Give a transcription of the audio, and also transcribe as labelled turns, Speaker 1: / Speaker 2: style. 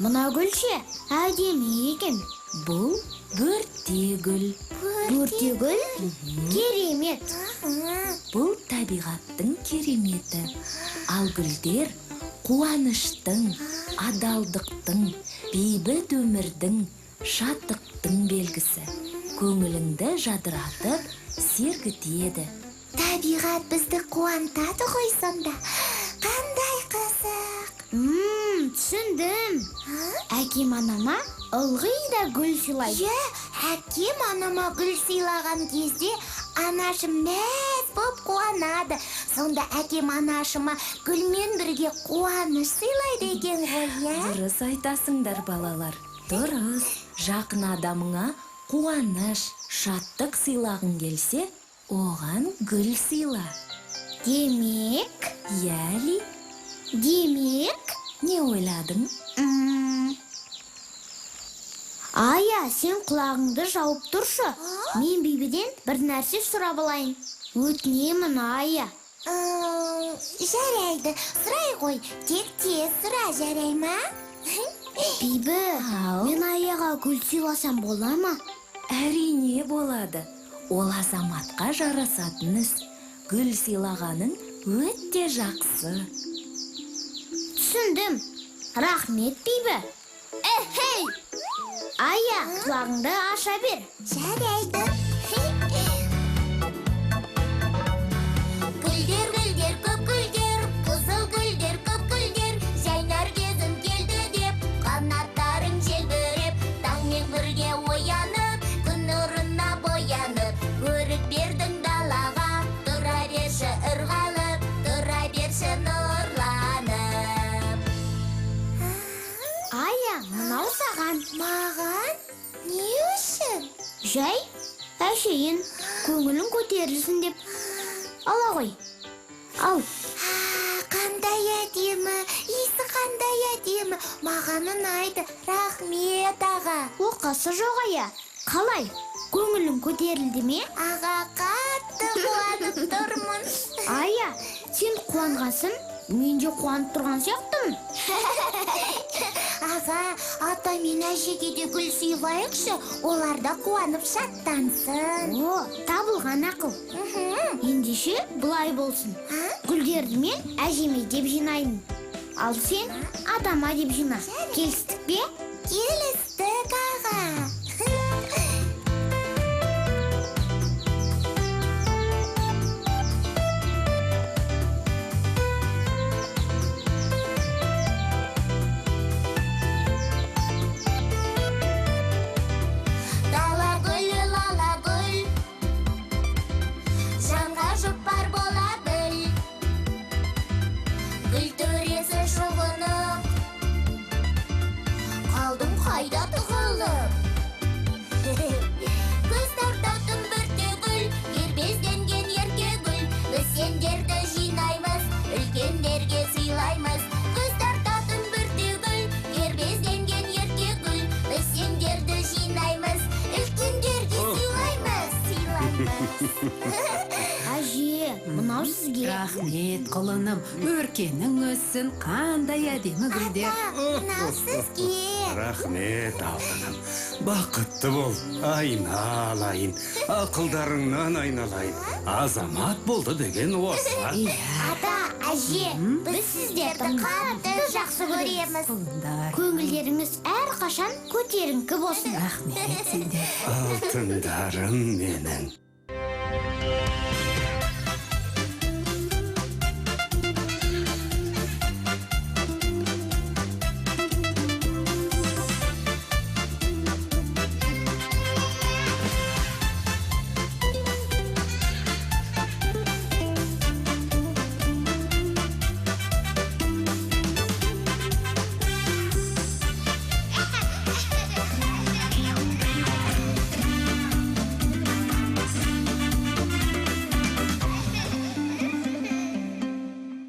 Speaker 1: Мына гүл ше, әдемі екен.
Speaker 2: Бұл бөрте гүл.
Speaker 1: Бөрте гүл? Керемет.
Speaker 2: Бұл табиғаттың кереметі. Ал гүлдер қуаныштың, адалдықтың, бейбіт өмірдің, шаттықтың белгісі. Көңіліңді жадыратып, сергітеді.
Speaker 3: Табиғат бізді қуантады ғой сонда. Қандай қызық.
Speaker 1: Түсіндім. Әкем анама ылғи да гүл сыйлайды.
Speaker 3: Иә, әкем анама гүл сыйлаған кезде анашым мәз боп қуанады. Сонда әкем анашыма гүлмен бірге қуаныш сыйлайды екен ғой, иә?
Speaker 2: Дұрыс айтасыңдар, балалар. Дұрыс. Жақын адамыңа қуаныш, шаттық сыйлағың келсе, оған гүл сыйла.
Speaker 1: Демек,
Speaker 2: Иә, Әли,
Speaker 1: демек,
Speaker 2: не ойладың?
Speaker 1: Ая, сен құлағыңды жауып тұршы. Мен Бибіден бір нәрсе сұрап алайын. Өтінемін, Ая.
Speaker 3: Жарайды, сұрай ғой. Тек тез сұра, жарай ма?
Speaker 1: Бибі,
Speaker 2: Ау.
Speaker 1: мен Аяға гүл сыйласам бола ма?
Speaker 2: Әрине болады. Ол азаматқа жарасатын іс. Гүл сыйлағаның өте жақсы.
Speaker 1: Түсіндім. Рахмет, Бибі. Эхей! Ая, құлағыңды аша бер.
Speaker 3: Жарайды. Гүлдер, гүлдер, көп гүлдер, қызыл гүлдер, көп гүлдер, жайнар кезім келді деп, қанаттарың желбіреп, таңмен бірге оянып, күн нұрына боянып, көрік бердің далаға, тұра берші ырғалып, тұра берші нұрланып.
Speaker 1: Ая, мынау саған.
Speaker 3: Маған? Не үшін?
Speaker 1: Жай, әшейін, көңілің көтерілсін деп. Ала ғой. Ал,
Speaker 3: Қандай әдемі, иісі қандай әдемі. Маған ұнайды. Рахмет, аға.
Speaker 1: Оқасы жоқ, Ая. Қалай? Көңілің көтерілді ме?
Speaker 3: Аға, қатты қуанып тұрмын.
Speaker 1: Ая, сен қуанғасын, мен де қуанып тұрған сияқтымын.
Speaker 3: Аға, ата мен әжеге де гүл сыйлайықшы, олар да қуанып шаттансын.
Speaker 1: О, табылған ақыл. Ендеше былай болсын. Гүлдерді мен әжеме деп жинаймын. Ал сен атама деп жина. Келістік пе?
Speaker 3: Келістік, аға. Дала гүлі, лала гүл, жанға жұпар бола біл. Гүл төресі жұлынып, қалдым қайда тығылып. Көз тартатын бірте гүл, кербезденген ерке гүл, біз сендерді жинаймыз, үлкендерге сыйлаймыз. Көз тартатын бірте гүл, кербезденген ерке гүл, біз сендерді жинаймыз, үлкендерге сыйлаймыз, сыйлаймыз.
Speaker 1: Әже, мынау сізге.
Speaker 4: Рахмет, құлыным. Өркенің өссін, қандай әдемі гүлдер.
Speaker 3: Ата, мынау сізге.
Speaker 5: Рахмет, алтыным. Бақытты бол, айналайын. Ақылдарыңнан айналайын. Азамат болды деген осы.
Speaker 4: Иә,
Speaker 3: Ата, әже, біз сіздерді қатты жақсы көреміз.
Speaker 4: құлындар.
Speaker 1: Көңілдеріңіз әрқашан көтеріңкі болсын.
Speaker 4: Рахмет сендер.
Speaker 5: Алтындарым менің.